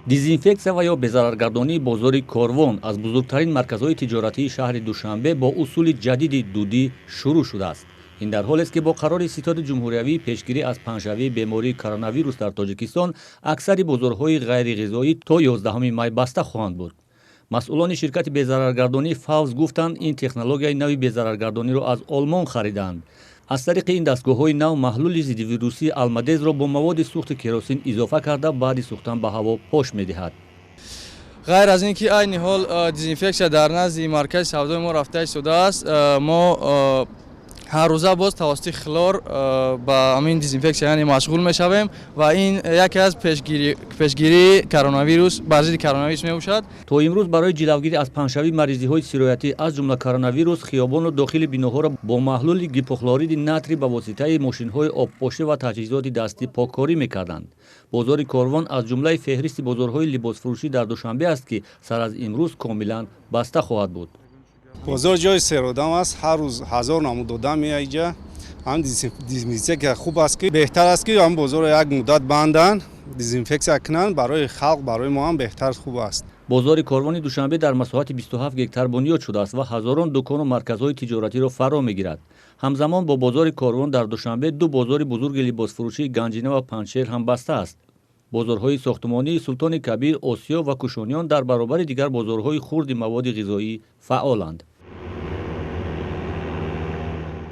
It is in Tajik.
Дезинфексия ва ё безараргардонии бозори Корвон аз бузургтарин марказҳои тиҷоратии шаҳри Душанбе бо усули ҷадиди дудӣ шурӯъ шудааст. Ин дар ҳолест, ки бо қарори Ситоди ҷумҳуриявии пешгирӣ аз паҳншавии бемории коронавирус дар Тоҷикистон аксари бозорҳои ғайриғизоӣ то 11 май баста хоҳанд буд. Масъулони ширкати безараргардонии «Фавз» гуфтанд, ин технологияи нави безараргардониро аз Олмон харидаанд. Аз тариқи ин дастгоҳҳои нав маҳлули зиддивирусии «Алмадезро» бо маводи сӯхти керосин изофа карда, баъди сӯхтан ба ҳаво пош медиҳад. Ғайр аз ин ки айни ҳол дезинфексия дар назди маркази савдои мо рафта истодааст, мо ҳаррӯза боз тавассути хлор ба ҳамин дезинфексия, яъне, машғул мешавем ва ин яке аз пешгирии коронавирус, бар зидди коронавирус мебошад. То имрӯз барои ҷилавгирӣ аз паҳншавии маризиҳои сироятӣ, аз ҷумла коронавирус, хиёбону дохили биноҳоро бо маҳлули гипохлориди натрий ба воситаи мошинҳои обпошӣ ва таҷҳизоти дастӣ поккорӣ мекарданд. Бозори Корвон аз ҷумлаи феҳристи бозорҳои либосфурӯшӣ дар Душанбе аст, ки сар аз имрӯз комилан баста хоҳад буд. Бозор ҷои серодам аст. Ҳар рӯз ҳазор намуд одам меяд иҷа. Ҳам дезинфексия хуб аст, ки беҳтар аст, ки ҳам бозорро як муддат банданд, дезинфексия кунанд. Барои халқ, барои мо ҳам беҳтар, хуб аст. Бозори Корвони Душанбе дар масоҳати 27 гектар бунёд шудааст ва ҳазорон дукону марказҳои тиҷоратиро фаро мегирад. Ҳамзамон бо бозори Корвон дар Душанбе ду бозори бузурги либосфурӯшии Ганҷина ва Панҷшер ҳам баста аст. Бозорҳои сохтмонии Султони Кабир, Осиё ва Кушониён дар баробари дигар бозорҳои хурди маводи ғизоӣ фаъоланд.